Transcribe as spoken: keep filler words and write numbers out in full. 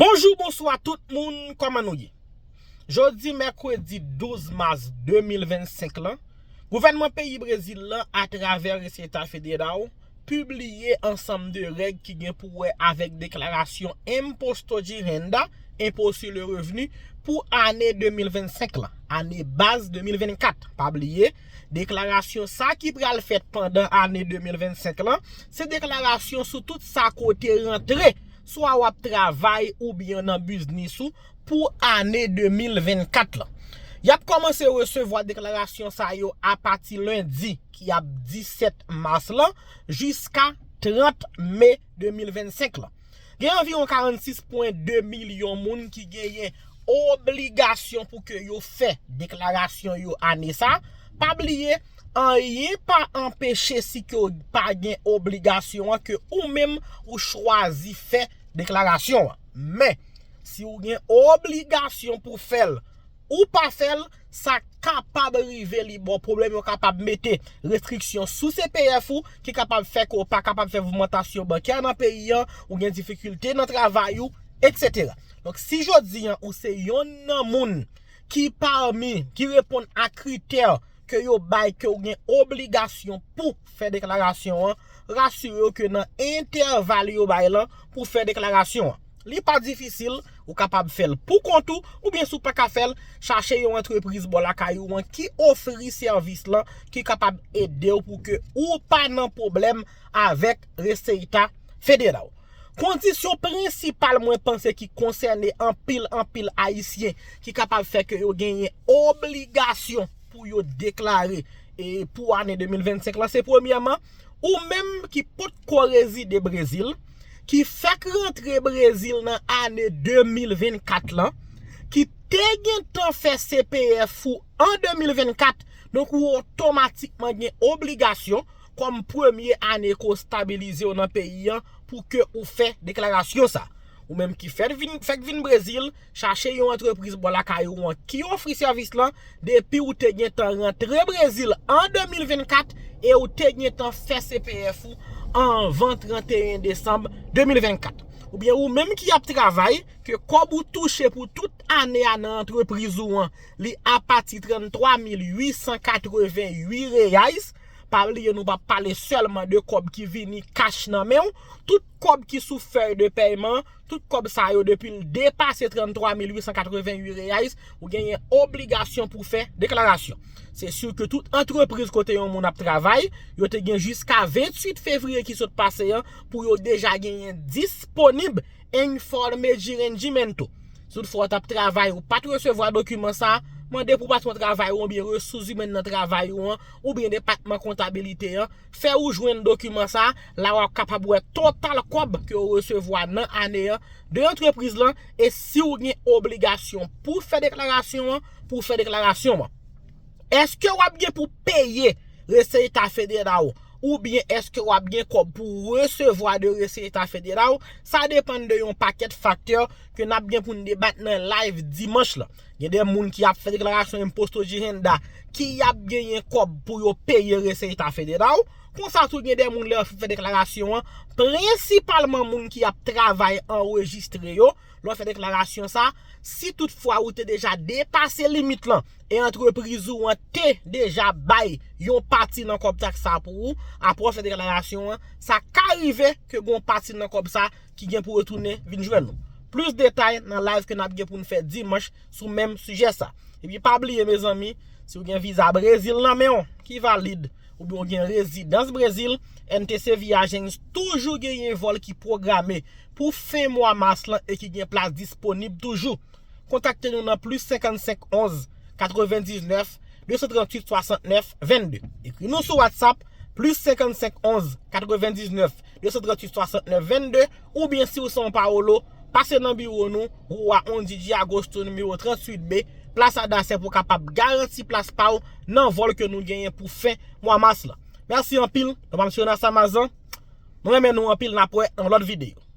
Bonjou, bonswa tout moun, kòman nou ye? Jodi mèkredi douz mas de mil vennsenk lan, gouvènman peyi Brezil lan, atravè Receita Federal, pibliye ansanm de règ ki gen pou wè avèk deklarasyon Imposto de Renda, Impôt sur le Revenu, pou ane de mil vennsenk lan, ane baz de mil vennkat. Pa bliye, deklarasyon sa ki pral fèt pandan ane de mil vennsenk lan, se deklarasyon sou tout sa ke w te rantre, swa w ap travay oubyen nan biznis ou, pou ane de mil vennkat lan. Y ap kòmanse resevwa deklarasyon sa yo apati lendi, ki ap disèt mas lan, jiska trant me de mil vennsenk lan. Gen anviwon karannsis pwen de milyon moun ki genyen obligasyon pou ke yo fè deklarasyon yo ane sa. Pa bliye, anyen pa anpeche si ke w pa gen obligasyon an ke ou menm ou chwazi fè deklarasyon an. Men, si w gen obligasyon pou fè l, ou pa fè l, sa kapab rive li ba w pwoblèm, yo kapab mete restriksyon sou C P F ou, ki kapab fè ke w pa kapab fè mouvmantasyon bankè nan peyi an, ou gen difikilte nan travay ou, etsetera. Donk, si jodi an ou se yonn nan moun ki pami, ki reponn a kritè ke yo bay, ke w gen obligasyon pou fè deklarasyon an, rasire w ke nan entèval yo bay lan pou fè deklarasyon an. Li pa difisil, ou kapab fè l pou kont ou, oubyen si w pa ka fè l, chache yon antrepriz bò lakay ou an ki ofri sèvis lan, ki kapab ede w pou ke ou pa nan pwoblèm avèk Receita Federal. Kondisyon prensipal mwen panse ki konsène anpil, anpil Ayisyen ki kapab fè ke yo genyen obligasyon pou yo deklare, e, pou ane de mil vennsenk lan, se premyèman, ou menm ki potko rezide Brezil, ki fèk rantre Brezil nan ane de mil vennkat lan, ki te gentan fè C P F ou an de mil vennkat, donk ou otomatikman gen obligasyon kòm premye ane ke w stabilize w nan peyi an pou ke ou fè deklarasyon sa. Ou menm ki fèk vin, fèk vin Brezil, chache yon antrepriz bò lakay ou an ki ofri sèvis lan, depi ou te gentan rantre Brezil an de mil vennkat e ou te gentan fè C P F ou anvan trannteyen desanm de mil vennkat. Oubyen ou menm ki ap travay, ke kòb ou touche pou tout ane a nan antrepriz ou an, li apati tranntwa mil uitsan katreventuit reais. Pa bliye, nou p ap pale sèlman de kòb ki vini kach nan men w. Tout kòb ki sou fèy de pèyman, tout kòb sa yo, depi l depase tranntwa mil uitsan katreventuit reais, ou genyen obligasyon pou fè deklarasyon. Se si ke tout antrepriz kote yon moun ap travay, yo te gen jiska venntuit fevriye ki sot pase an pou yo deja genyen disponib Informe de Rendimento. Si toutfwa w t ap travay, ou pa t resevwa dokiman sa a, mande pou patwon travay ou oubyen resous imèn nan travay ou an, oubyen depatman kontabilite an, fè ou jwenn dokiman sa a, la w ap kapab wè total kòb ke w resevwa nan ane an de antrepriz lan, e si w gen obligasyon pou fè deklarasyon an, pou w fè deklarasyon an. Èske w ap gen pou peye Receita Federal oubyen èske w ap gen kòb pou w resevwa de Receita Federal? Sa depann de yon pakèt faktè ke n ap gen pou n debat nan live dimanch lan. Gen de moun ki ap fè deklarasyon Imposto de Renda ki ap genyen kòb pou yo peye Receita Federal. Konsa tou, gen de moun lè yo fin fè deklarasyon an, prensipalman moun ki ap travay anrejistre yo, lè w fè deklarasyon sa, si toutfwa ou te deja depase limit lan e antrepriz ou an te deja bay yon pati nan kòb taks sa pou ou, apre w fè deklarasyon an, sa ka rive ke gen yon pati nan kòb sa ki gen pou retounen vin jwenn ou. Plis detay nan live ke n ap gen pou n fè dimanch sou menm sijè sa. Epi pa bliye, mezanmi, si w gen viza Brezil nan men w ki valid, oubyen w gen rezidans Brezil, N T C Viagens toujou genyen vòl ki pwograme pou fen mwa mas lan e ki gen plas disponib toujou. Kontakte nou nan plis senkannsenk onz katrevendiznèf de san tranntuit swasantnèf vennde. Ekri nou sou WhatsApp, plis senkannsenk onz katrevendiznèf de san tranntuit swasantnèf vennde, oubyen si w São Paulo, pase nan biwo nou, Rua onze de Agosto, nimewo tranntuit B, Plaza da Sé, pou w kapab garanti plas pa w nan vòl ke nou genyen pou fen mwa mas lan. Mèsi anpil, non pa m se Jonas Amazan. Nou renmen nou anpil, n ap wè nan lòt videyo.